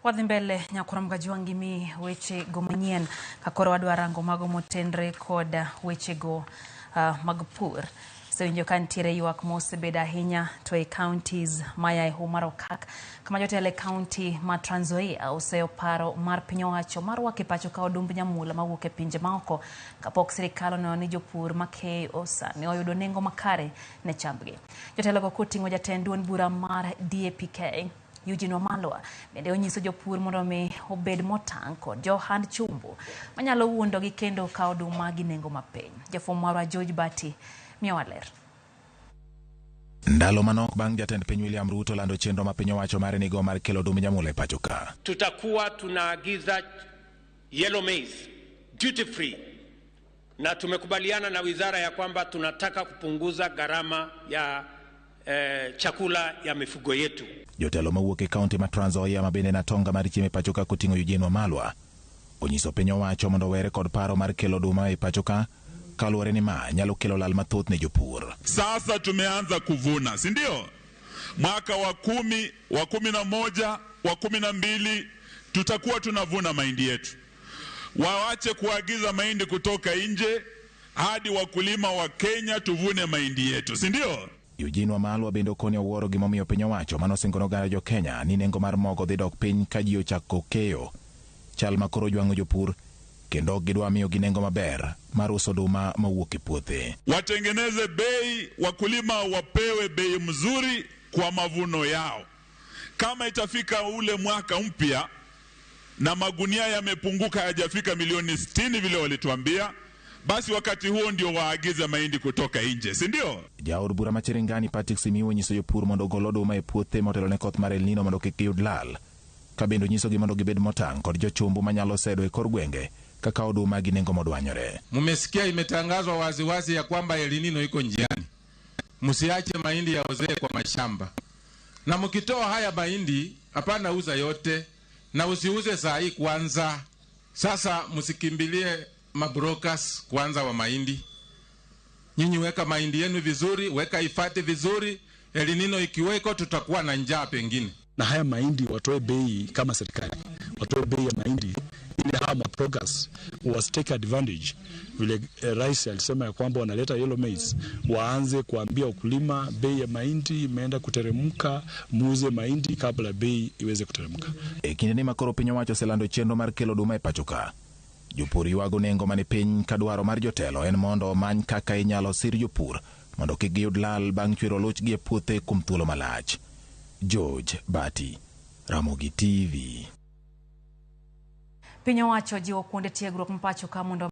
Wadhi mbele nyakwar Mgajwang' gi mi weche go manyien ka koro wadwa rango mago motenre kod weche go mag pur. Sewinjo ka nitiere ywak mosebedo ahinya to e counties maya e huma mar Okak kama jotelo e county ma Trans Nzoia oseyo paro mar piny owacho mar rwako e pacho ka odumb nyamula mawuok e pinje maoko kapok sirikal oneno ni jopur makeyo sani oyudo nengo makare ne chambgi. Jotelo go koting'o jatend duond bura mar DAPK Eugene Wamalwa bende onyiso jopur mondo mi obed motang' kod johand chumbu manyalo wuondogi kendo kawo oduma gi nengo mapiny. Jafwambo marwa George Bati miyowa ler. Ndalo manok bang' jatend piny William Ruto lando chenro ma piny owacho mare nigo mar kelo odumb nyamula e pacho ka. Tutakuwa tunaagiza yellow maize duty free, na tumekubaliana na wizara ya kwamba tunataka kupunguza gharama ya chakula ya mifugo yetu. Jotelo mawuok e kaunti ma Trans Nzoia ma bende natonga mar chiemo e pacho ka koting'o Eugene Wamalwa onyiso piny owacho mondo owere kod paro mar kelo oduma e pacho ka kaluwore ni ma nyalo kelo lal mathoth ne jopur. Sasa tumeanza kuvuna, si ndio? Mwaka wa 10, wa 11, wa 12 tutakuwa tunavuna mahindi yetu. Waache kuagiza mahindi kutoka nje hadi wakulima wa Kenya tuvune mahindi yetu, si ndio? Eugene Wamalwa bende okoni owuoro gimomiyo piny owacho manosingo ne oganda jo Kenya ni nengo mar mogo dhi dok piny ka ji ochako keyo. Chal ma koro jwang'o jopur kendo ok gidwa miyogi nengo maber mar uso oduma mowuok e puothe. Watengeneze bei, wakulima wapewe bei mzuri kwa mavuno yao. Kama itafika ule mwaka mpya na magunia yamepunguka hayajafika milioni 60 vile walituambia, basi wakati huo ndio waagize mahindi kutoka nje, si ndio? Jaod bura ma Cherangany Patrick Simiyu onyiso jopur mondo ogol oduma e puothe motelo ne koth mar El Nino mondo kik giyud lal. Ka bende onyisogi mondo gibed motang' kod jochumbu manyalo sedo e kor gwenge kaka oduma gi nengo modwanyore. Mumesikia imetangazwa waziwazi ya kwamba El Nino iko njiani. Msiache mahindi yaozee kwa mashamba. Na mkitoa haya mahindi, hapana uza yote na usiuze saa hii kwanza. Sasa msikimbilie mabrokers kwanza wa mahindi. Nyinyi weka mahindi yenu vizuri, weka hifadhi vizuri. El Nino ikiweko tutakuwa na njaa pengine. Na haya mahindi watoe bei kama serikali, watoe bei ya mahindi ili hawa mabrokers wasi take advantage. Vile rais alisema ya kwamba wanaleta yellow maize, waanze kuambia wakulima bei ya mahindi imeenda kuteremka, muuze mahindi kabla bei iweze kuteremka. E kinde ni makoro piny owacho oselando chenro mar kelo oduma e pacho ka. Jopur ywago nengo mani piny ka dwaro mar jotelo en mondo omany kaka inyalo sir jopur mondo kik giyud lal bang' chwero luchgi e puothe kuom thuolo malach. George Bati, Ramogi TV. Piny owacho jiwo kuonde tiegruok ma pacho ka mondo